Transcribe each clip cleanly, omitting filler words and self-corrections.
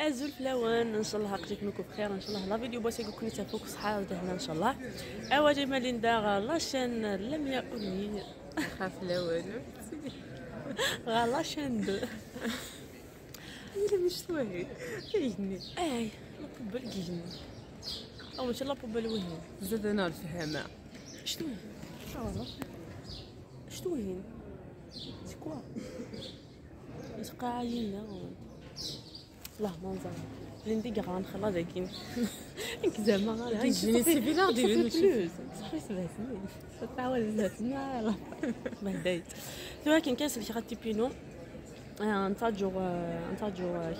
ازول فلاوان ان شاء الله قتلكم بخير ان شاء الله la vidéo باش يكون تفوق صحة هنا ان شاء الله. اوا جيما ليندا la chaîne لم يقلني خاف لاوان غا la chaîne deux الا مش توهي كيجني اي la poubelle كيجني او ماشي la poubelle وهي زاد انا الفهمه. شنو شنو هي c'est quoi يتقع لينا الله منظر لندي غا نخلص ذاكين زعما غا كيجيني سي فيلار ديال بلوس صافي 7 سنين تعاود 7 سنين ما دايت. ولكن كاين سلكي غاتي بينو نتاجو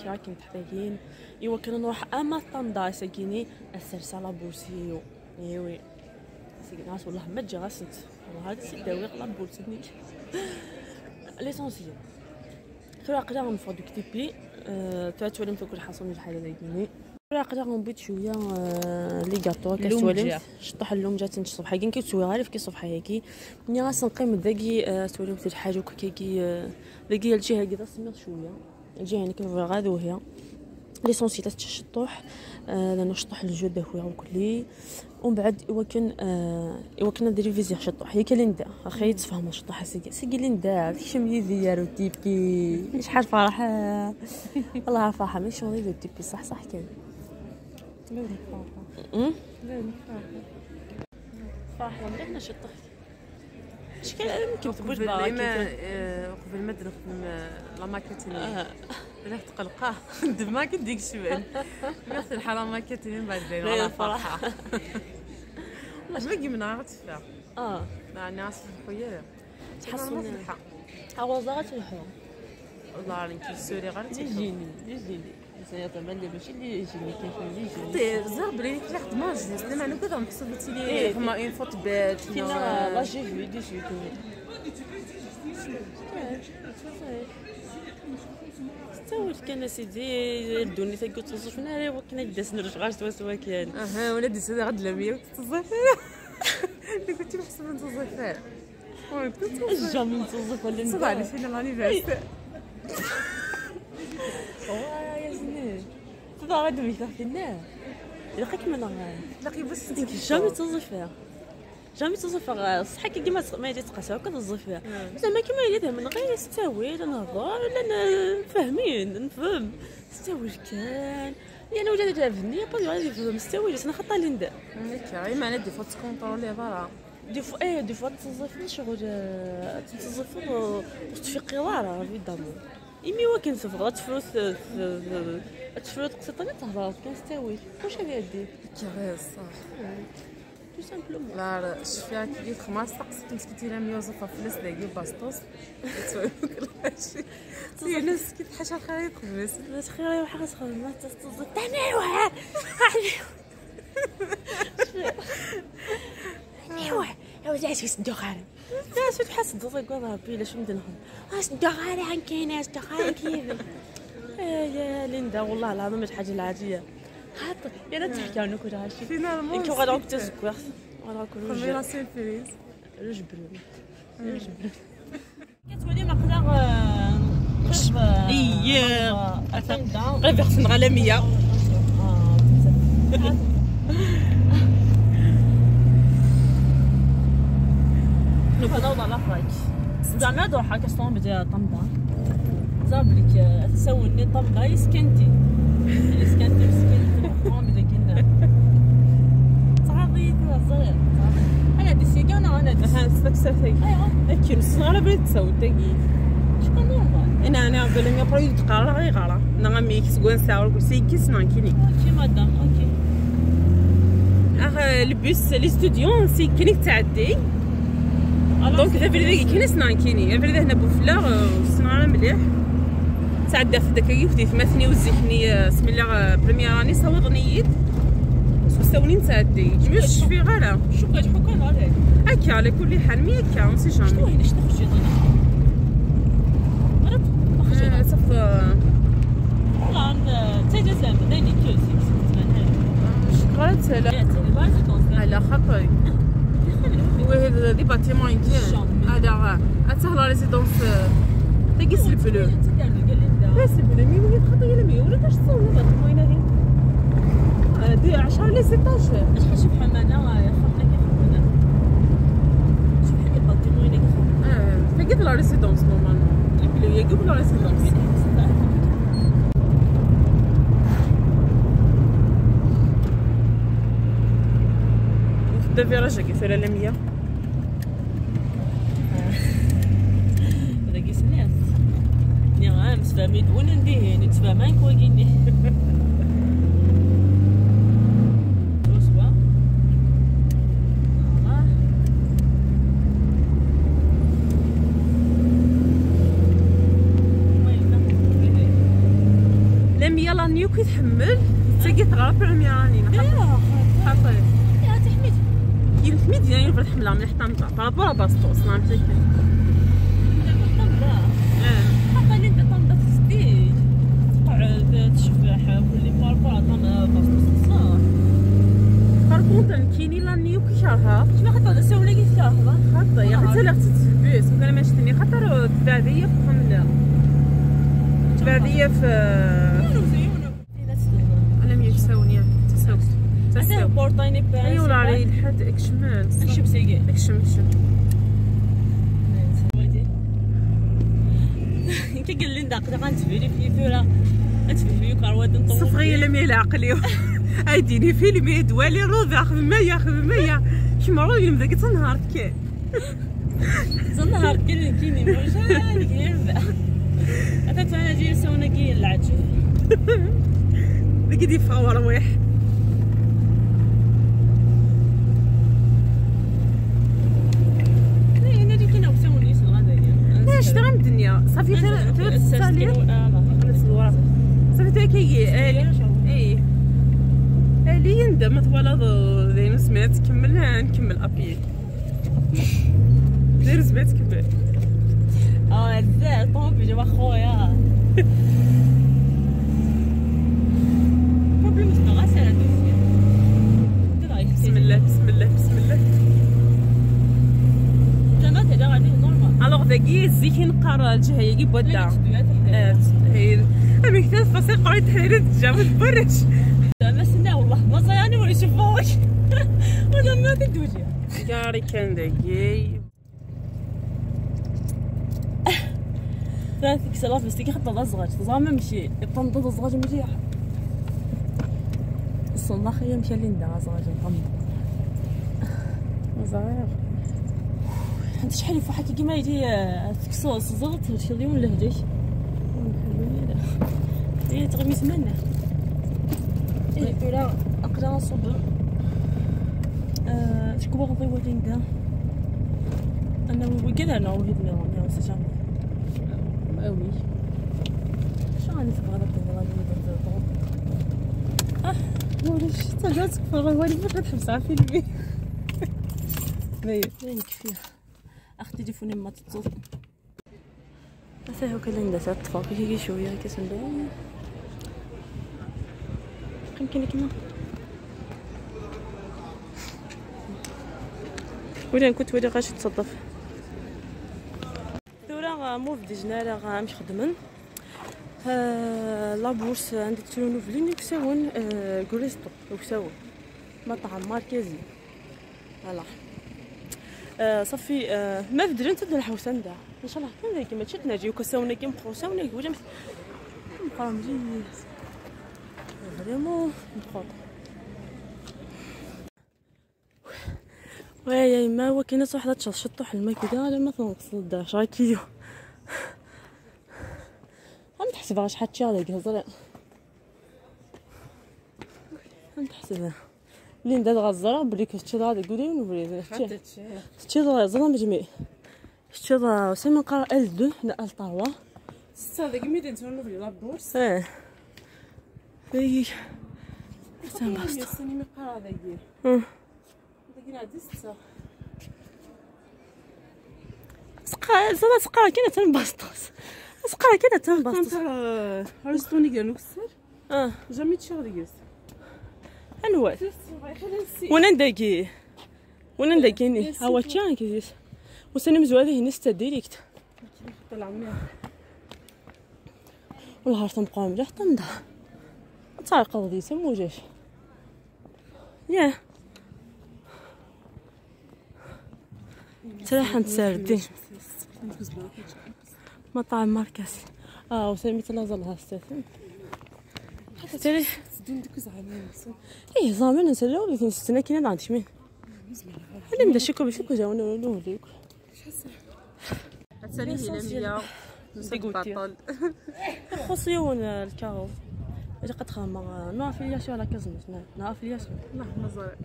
كرا كنت تحتاجين ايوا كنا نروح اما طندا ساكيني السرسه لا بورسيو ايوي ساكيني والله ما تجي غاسنت وهذا سي داوي لا بورسيني ليسونسيال. ترى قدر نفوت دوك تيبي تولي كل حصون الحالة ذاكيني ترى قدر نبيت شوية les gâteaux كتولي شطح اللوم جات الصبح كي كتسوي غير في الصبح هيكي ملي غاس نقيم ذاكي تولي مثل حاجة كيكي ذاكي الجهة كي سميت شوية الجهة يعني كيف غادي وهي l'essentiel تشطوح لانه شطوح الجود هو وكلي ومن بعد ايوا كنا ندير فيزي شطوح هي كليندا اخي تفهم شطوح سيكي ليندا ديك شمي ديالو تيبي شحال فرحه والله فرحه ماشي شغل تيبي صح صح كان فرحه مليح نشطح شكل يمكن تبوش قبل ما نخدم la maquette لا تقلقه دما كديك شوية نفس الحالة ماكيت من بعد باين على فرحه والله ما كيمنا غتفا مع الناس الحياة تحسن عوض تلحو والله راني كيسوري غير يجيني زعما ماشي اللي يجيني كيف اللي يجيني زهر بلي كي خدمة جنس لما انا كذا محسوب لي فما اون فوت بات كاين لا جي في دي جي تاول كان سيدي الدنيا تاكل تصفنا وكنا داس نرجع غاش توا كان اها ولا ديس هذا غاد لمية تصف اللي كنتي محسوب نتصف jamais نتصف ولا صباح على فينا راني باس يا زين تبا غادي ميثاقنا لقيت من لقي بس jamais تصف jamais تصف صح كيما ما يجي تقاسا كتصف فيها زعما كيما هي من غير ستاوي لا نهضر ولا فاهمين نفهم ستاوي كان يعني ولا جابني با غادي يفهم ستاوي انا خطا ليندا هكا معنى des fois تكونطرولي برا des fois ايه des fois تصف شغل تصف وتفيقي ورا évidemment إمي وكن تفغ تفروت تفروت قصيطة تهضر كان ستاوي واش هذه هادي كي صح tout simplement. لا شفيها كي خماس تقص كنت لا ميوزفا فلس داكي باستوس شي ناس كي تحشى الخريط خبز تخيري وحاجه تخدم تصدق تنوع نوع لو جالس الدخان لا شو تحس الدخان ربي لا شو ندنهم الدخان عن كاين الدخان كيف يا ليندا والله العظيم حاجة العادية حاط يا تحكي عنك ولا شي finalement كي غادي تزكوير غادي كل خلي la surprise rouge bleu rouge bleu كتولي ما قدر اييه غير خصنا غالميه نوضع la fac زعما دوحة كاستون بدا طندا زابلك تسولني طندا يسكنتي يسكنتي مسكين بدا كنا تعرضي صغير انا دي سيكا انا دي ها ساكي ايوا اكي صغيرة بغيت تسول تاكي شكون normal انا بلا ما بريد تقرا غير غرا نغمي كيسكون ساعة كلشي كيسنا كيني OK madame OK اخ ال bus les étudiants سي كينيك تعدي donc ذا بريد كاين سنانكيني بريد هنا بوفلا سنان مليح تعدى في داك يفدي ثماثني وزيكني بسم الله première année صوضني يد سوساوني نتعدي مش في غالا شو كتحكم عليك هكا على كل حال mais هكا on sait jamais شنو هي شنو خرجت غلط ما خرجت صف والله تاجا زعما دايني كيوسي شكرا لا على خاطري وهذا des bâtiments كاين هذا حتى la résidence تاكيس ال bleu لا ال bleu mais وين خاطر لا mais ولا باش تصور اش حشب حمانا خمنا كي خمنا شوف حالي bâtiment هنا كي خمنا فقد la résidence normalement البلو يقول la résidence. دا virage كيف لا لمية هذا كيس الناس ني غام تفهمي وين نديه نتفاهمين كواكيني لمية لانيو كيتحمل تاكي تغرا première année خاطر يا تحميت يلحميد يعني يفرح حملة مليح طنطا par rapport باستوس نعم تيك حتى اللي انت طنطا تستي تقعد تشبح واللي par rapport طنطا باستوس صح. par contre كاينين لانيو كيشرها شنو خاطر سولا كيشرها خاطر يا حتى لا خصك البوس وكان ما شتني خاطر تبعديه في خمله تبعديه في انا ميتساوني تساوت تساوت بورطايني بان ايوا ولا على الحد اكشمال اكشم سيكي اكشم اكشم كي قال لي ندق غنتفيري في ثورة نتفيري كرواد نطول صفغي لم يلا عقلي ايديني فيلم دوالي روض اخذ مية اخذ مية شي مرة يوم ذاك تنهار كي تنهار كي كيني موجان كيربع حتى انا جي سونا كي العجل ذاك دي فاور رواح انا اللي كاينه وساوني الغدا لا شتا غير الدنيا صافي ثلاث سالير نفس الورق صافي تا كي اي الي يندم ولا ذي سمعت كمل نكمل ابي دير سمعت كمل بزاف طوموبيل جوا خويا problème غا سالا بسم الله بسم الله بسم الله زعما تهدا غادي normal alors ذاكي الزيت نقرا الجهة كي بودا هي امي كتاف فاصل قريت حريرة جابت برش زعما سنا والله ما صايعني ولا يشوفوك ولا ما تدوجي كاري كان ذاكي ثلاث كسلاف بس كي خطا صغار زعما مشي طنطا صغار مليح الصلاة خيا مشى لي ندا صغار طنطا صغير انت شحال يفوحك كيما يجي تكسو صغرت شي اليوم لهديك هي تغمي ثمانية إيه ولا أقدر نصب شكون غادي يولي ندا أنا وكذا أنا وهيد نيرون سي جامي oui شنو غادي تبغى غادي غادي وليش تجاتك فراغ ولي ما كتحبس على فيلمي وين كفيه اخ تليفوني ما تتصل مثلا هو كان عندها تطفى كي شوية كتنبان يمكن كنا ولا كنت ولي غاش تصدف ثورة موف ديجنا راه غا مش خدمن la bourse عندي ترونوفلين يكساون كوريستو يكساون مطعم مركزي voilà صافي ما بدري نتبدا الحوسه ندا ان شاء الله كان كيما تشد نجي وكساونا كي مخوساونا ولا مقرا مزيان vraiment مخوط ويا يما هو كاينه واحدة تشطح الماء كدا لا ما تنقص 10 كيلو عم تحسبها شحال تشي هذاك هزري عم تحسبها اللي نداد غزره بلي كتشي هذا قولي ونولي شتي غزره مجميع شتي سي نقرا ال 2 لا ال 3 ستة هذاك ميدان تنوفلي la bourse ايه اي سني مقرا هذاك هذاك عندي ستة سقا زعما سقا كاينه تنبسطوس سقا كاينه تنبسطوس رستوني قالوا كسر jamais تشي غادي جالس انوال وانا نداكي وانا نداكيني ها هو تشان كيفاش وسني مزوالي هنا ستة directe والله تنبقاو مليح تندا تعرق غادي تم وجاش ياه تراح نتساردي مطعم مركز وسميت لا زالها ستاثن تري ايه زعما نسالو بس نستنى كاين عند شمين اللي نبدا شكو بشكو جاونا نوليك هتسالي هي ديغوتي خصيون الكاغو اجا قد خامة نو افيلياسيون على كازنس نا افيلياسيون الله مزال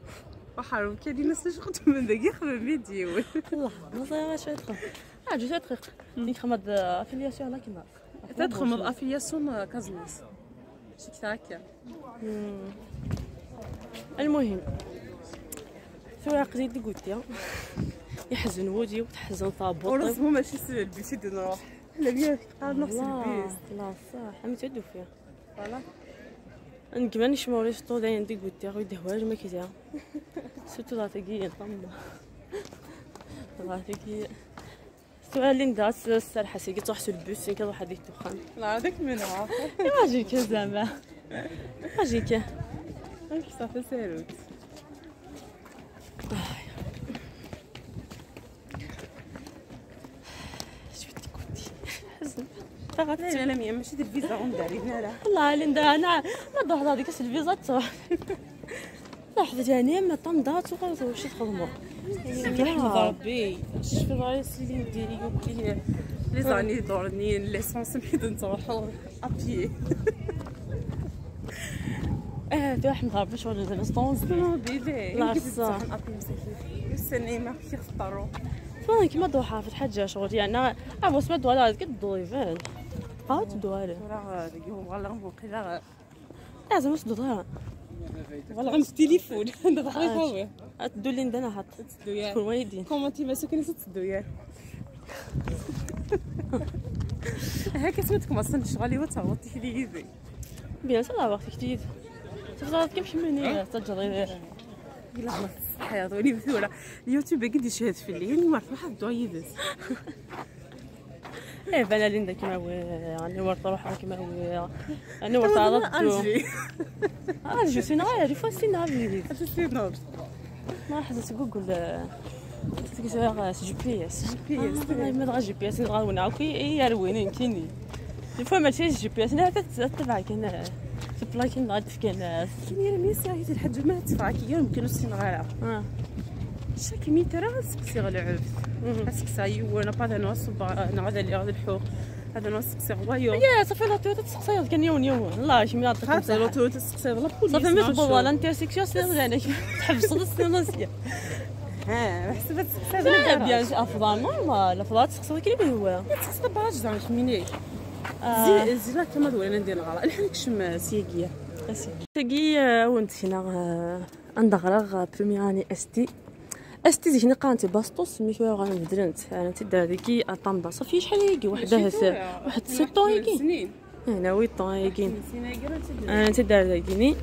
وحرام كاين الناس اللي خدموا من داك يخدم فيديو الله مزال غير شوية دقيقة جو دقيقة ديك خمد افيلياسيون على كنا تدخل افيلياسيون كازنس شي كتا هكا. المهم ثورة قزيد ديغوتي يحزن وجهي وتحزن طابوط ورسمو ماشي البيس دي نروح لا بيا قال نفس البيس لا صح عم تعدو فيها فوالا نكمان نشموري شطو داين ديغوتي غير دهواج ما كيزا سورتو لاطيكي طم لاطيكي سؤال اللي نداس السرحه سي كتروح سو البوس كتروح هذيك الدخان لا هذاك منها ماجيك زعما ماجيك صافي سيروت شفتي كنتي حزن لا لا ماشي دير الفيزا غنداري لا والله ليندا انا ما ضحت هذيك الفيزا تروح لحظة يعني ما طندات وغير واش تخدموا كنحمد ربي شفت راسي اللي نديري وكلي لي زاني دورني ليسونس نحيد نروحو ابيي تحمد ربي شغل زعما طوموبيل لا صح ابي مساكين السينما كيخطروا فاهم كيما ضحى في الحاجة شغل يعني عفوا ما دوالة كدويفان بقاو تدوالة راه والله غنبقى لازم نصدو والله غنس التليفون دابا خويا تدو لي ندنا حط تكون والدين كومونتي ما سكن تدو يا هكا سمعتكم اصلا شغالي وتعوضتي لي يدي بيان سور لا وقت كتير تفضل كيف مني تجري الا خلاص الحياة ولي مثوله اليوتيوب قد يشهد في الليل ما عرفت واحد دوا يدز ايه بلا ليندا كيما هو يعني ورطة روحها كيما هو يعني ورطة ارجي ارجي سي نهار فوا سي نهار سي نهار ما حسيت جوجل سي جي بي اس جي بي اس ما دغا جي بي اس نغاونا كي يا روينين كيني فوا ماشي جي بي اس انا تبعك انا تبلاكي غادي تفكي كاين راه ميسي هي الحاجة ما تفعك يمكن السين غير شاك ميترا سقسي غير العبد سقسي وانا با نوص نعاد اللي غادي الحوق هذا نوص سقسي غوايو يا صافي لا توت تسقسي كان يوم يوم الله شي من عطيك خاطر لا توت تسقسي لا بوليس صافي مش بابا لانترسيكسيون سي يعني تحبس السيناسيه ها حسبت تسقسي بيان افضل نورمال افضل تسقسي كي هو تسقسي باج زعما شميني زي لا كما دوينا ندير الغلا الحين كشم سيقيه سيقي ونت هنا عند بروميير اني اس تي زيك نقانتي باستوس مي شوية غنبدلنت انا تدار ديكي طامبا صافي شحال يجي وحده واحد 7 يجي هنا 8 يجي انا تدار ديكيني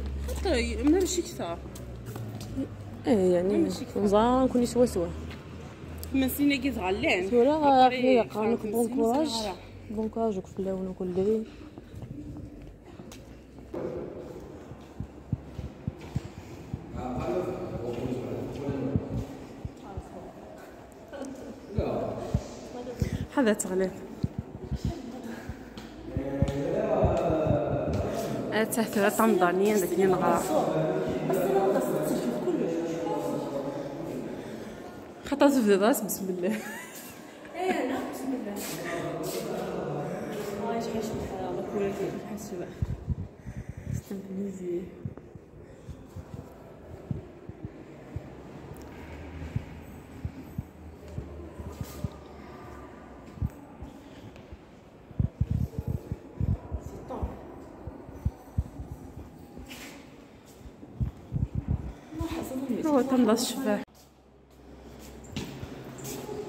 ماشي كثر ايه يعني نزا نكوني سوا سوا من سينا كي تغلين سورا قانوك بون كوراج بون كوراج وكف اللون وكل هذا تغليظ تحت طمضانية داك اللي نغرا خطا تبدا راس بسم الله ايه لا بسم الله هاي شحال شحال كولاتي شحال السبع ستنبليزي هو تنض الشفاه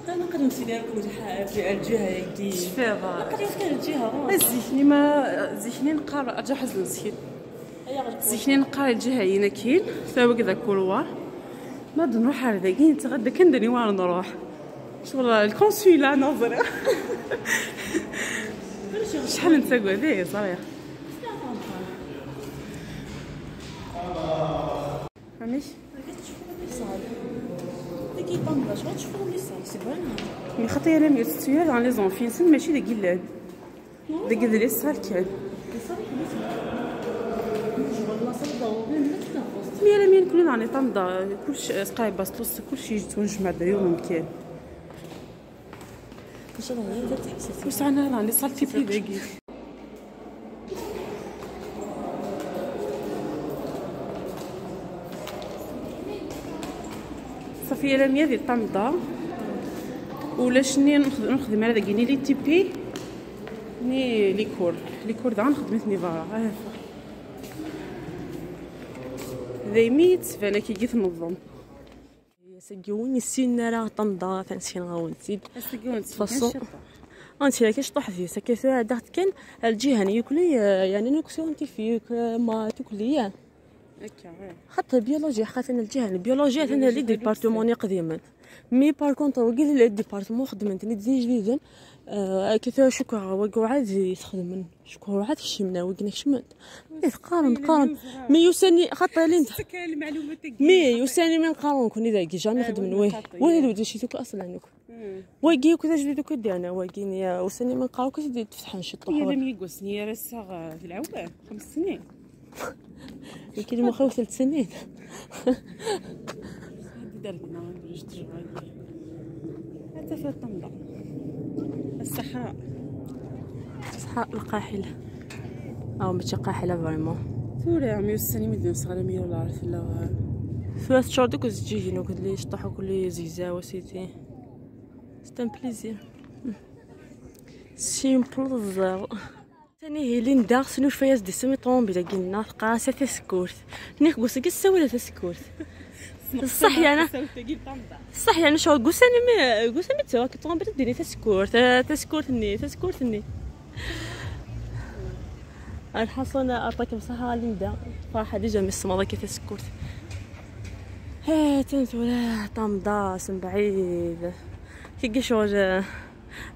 انا نقدر نمشي لكم في الجهة يدي الشفاه نقدر نمشي الجهة زيتني ما زيتني نقرا اجا حزن مسكين زيتني نقرا الجهة هنا كاين ساوي كذا كولوار ما نروح على ذاك نتغدى كندني وين نروح شغل الكونسولا نظره شحال انت قعدي صريح مش ديكي طنبه شغل تشوفوا les salles c'est bon. mais خاطر انا ميرتيا dans les amphis ماشي داك اللاد داك les salles كان mais لا مين كلنا راني طندا كلشي سقاي باصلوس كلشي تونجمع دريو ممكن ان شاء الله تحبس واش انا راني salles TP داكي صافي لا مية ديال طندا ولا شني نخدم على داك ni les TP ni les cours les cours دا نخدم ثني برا ذي تفانا كي كي تنظم سكيوني السين راه طندا تنسين غاونتي تفصل انت كاش طاح فيه سكيت دارت كان الجهة يكلي يعني نكسو scientifique ما تكلي خاطر biologie خاطر الجهة البيولوجيا ثاني les départements قديما mais par contre وكي les départements خدمت ني دي جديدا كيف شكرا وقعد يخدم شكرا عاد شمنا وكنا شمت قارن قارن mais يوساني خاطر لين mais يوساني من قارن كوني ذاك jamais خدم ويه ويه دو شي توك اصلا نوك واكي كذا جديد كدي انا واكي وساني من قارن كي تفتح نشط هي لم يقصني راه الساعة في العوام 5 سنين يمكن مخاو 3 سنين درنا باش تجربه حتى في الطنبه الصحراء الصحراء القاحله او ماشي قاحله فريمون ثوري عمي السنة مدن صغيرة مية ولا عرفت لا ثلاث شهور دوك تجي هنا كل شطح وكل زيزا وسيتي c'est un plaisir simple زيرو ثاني هي ليندا سنو فياس دي سمي طومبيلا قلنا قاسه تسكورت نيك قوس قسه ولا تسكورت صح يعني صح يعني شو قوساني مي قوساني توا كي طومبيلا ديري تسكورت تسكورتني تسكورتني الحصن عطاك بصحة ليندا فرحة déjà من السماضة كي تسكورت ها تنثولا طامضة سن بعيد كي شغل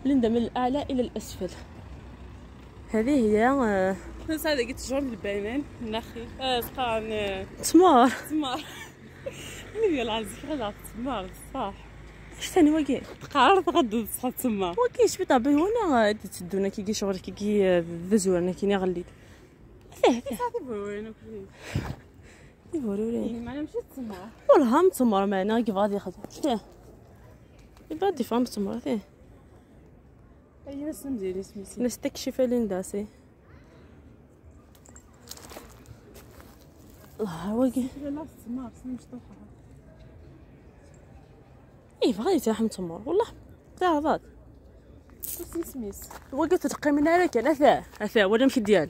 ليندا من الأعلى إلى الأسفل. هذه هي هذا قلت جون البنان النخيل سقان تمار تمار اللي العزيز غلا تمار صح اش ثاني واكي تقارض غدو صح تما واكي شبي طابي هنا تدونا كي شغل كي ذزورنا كي غليت ثه ثه يفوروري معنا ماشي تمار والله هم تمر معنا كيف غادي ياخذ ثه يبغى فهم تمر ثه اي ناس ديالي سميتي نستكشف ليندا سي الله واكي لا تمار مشطوحه اي بغا يترحم تمر والله تعرضات سميس وقت تقي من على كان اثا اثا ولا مشي ديال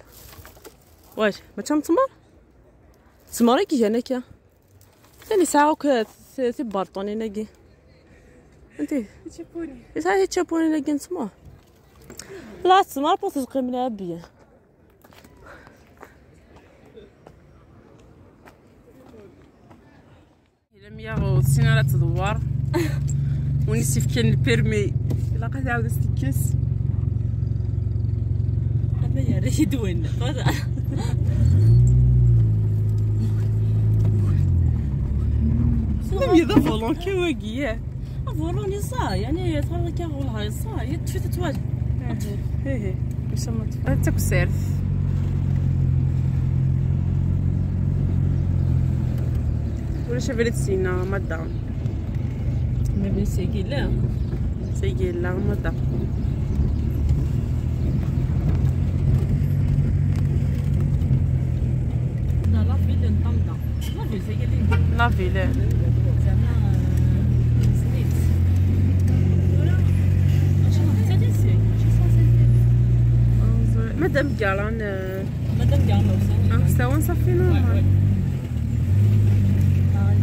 واش ما تم تمر تمر كي انا كي ثاني ساعة وك تبارطوني ناكي انت تشابوني ساعة تشابوني ناكي نتما لا تمر بو تقي من عبيه الا 160 راه تدور ونسيف كان ال permis الا قد عاود تكس اما يا ريت دوين لم يذا volant كواكي volant يصا يعني ترى كي والله يصا يطفي تتواجه ايه مش ما تكسرت ولا شافلت سينا مادا ما بين سيكي لا سيكي لا مادا لا la ville نطمطا la ville سيكي la ville زعما سنيت ولا مادام كاران مادام كاران سوا صافي normal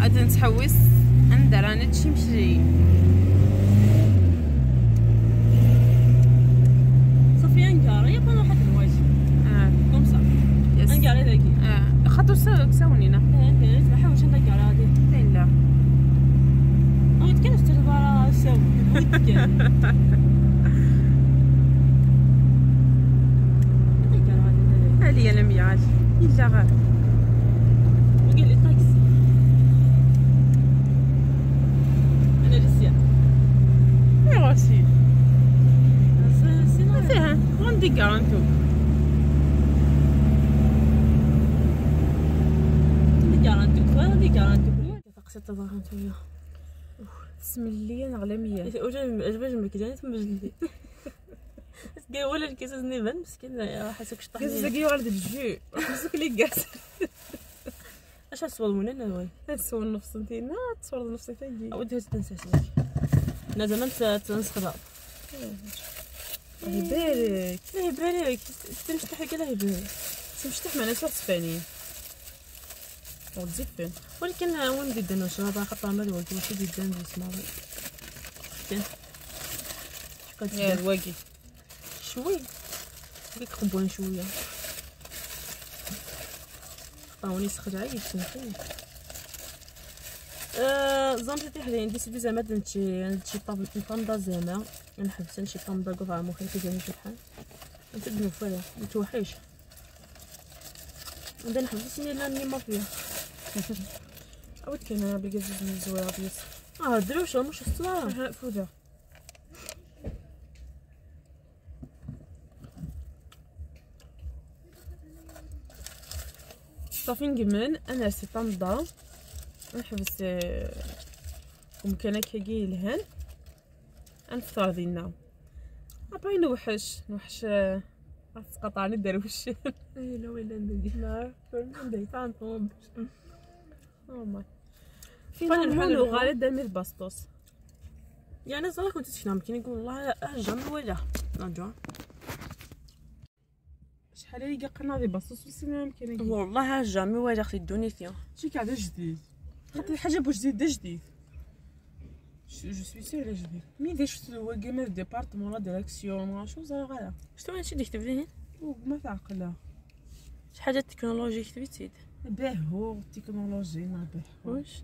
غادي نتحوس عند رانا تشي مشري صافي انكار يبان واحد الواجب comme ça انكار هذاك خاطر ساونينا لا ما حاولش انكار هذه لا ويت كان تهضر ساو ويت كان عليا لم يعاد الا غير وقال لي طاكسي لي كارانتو لي كارانتو لي كارانتو تقصيت ظهرت ويا بسم الله نغلمية وجا مكجاني تمجلي قال ولا الكيس نيفان مسكين حاسك شطح كاس زكي غادي الجو حاسك لي كاس اش تصور من انا وي تصور نفس انتينا تصور نفس تاعي اودي تنسى انا زعما تنسخ الله يبارك الله يبارك تمشتح كده يبارك تمشتح معنا تصفاني وتزفن ولكن وين ديدنا شراب خاطر ما ولد ماشي ديدنا اسمها يا الواقي شوي ديك خبون شوية عطاوني سخرة عيط سمحي زعما حاليا ديسيدي زعما نمشي طنطا زعما نحبس نمشي طنطا كوفا مخي كيجاني شي بحال نتبنو فوالا متوحش عندنا نحبس ني لا ما فيها عاود كاين بالكاز من الزويره ديال دروش مش الصلاة فوزه صافي نكمل انا سي طنطا نحبس ومكان كاكي الهن نفطر ديالنا اباي نوحش نوحش تقطعني الدروش اي لا ولا ندي ما ندي طنطوب او ما فينا نحلو غالي دامي باستوس يعني صراحة كنت تشنا يمكن يقول والله جام ولا نرجع شحال اللي قرنا دي باستوس وسينا يمكن والله جامي ولا اختي دونيتيا شي كاع جديد خاطر حاجة بو جديد جديد جو سوي سير جديد مي دي شفت هو كيما ديبارتمون لا ديريكسيون شو زرا غالا شتو هادشي اللي كتب ليه وما تعقلها شي حاجة تكنولوجي كتبتي باهو التكنولوجي نابح واش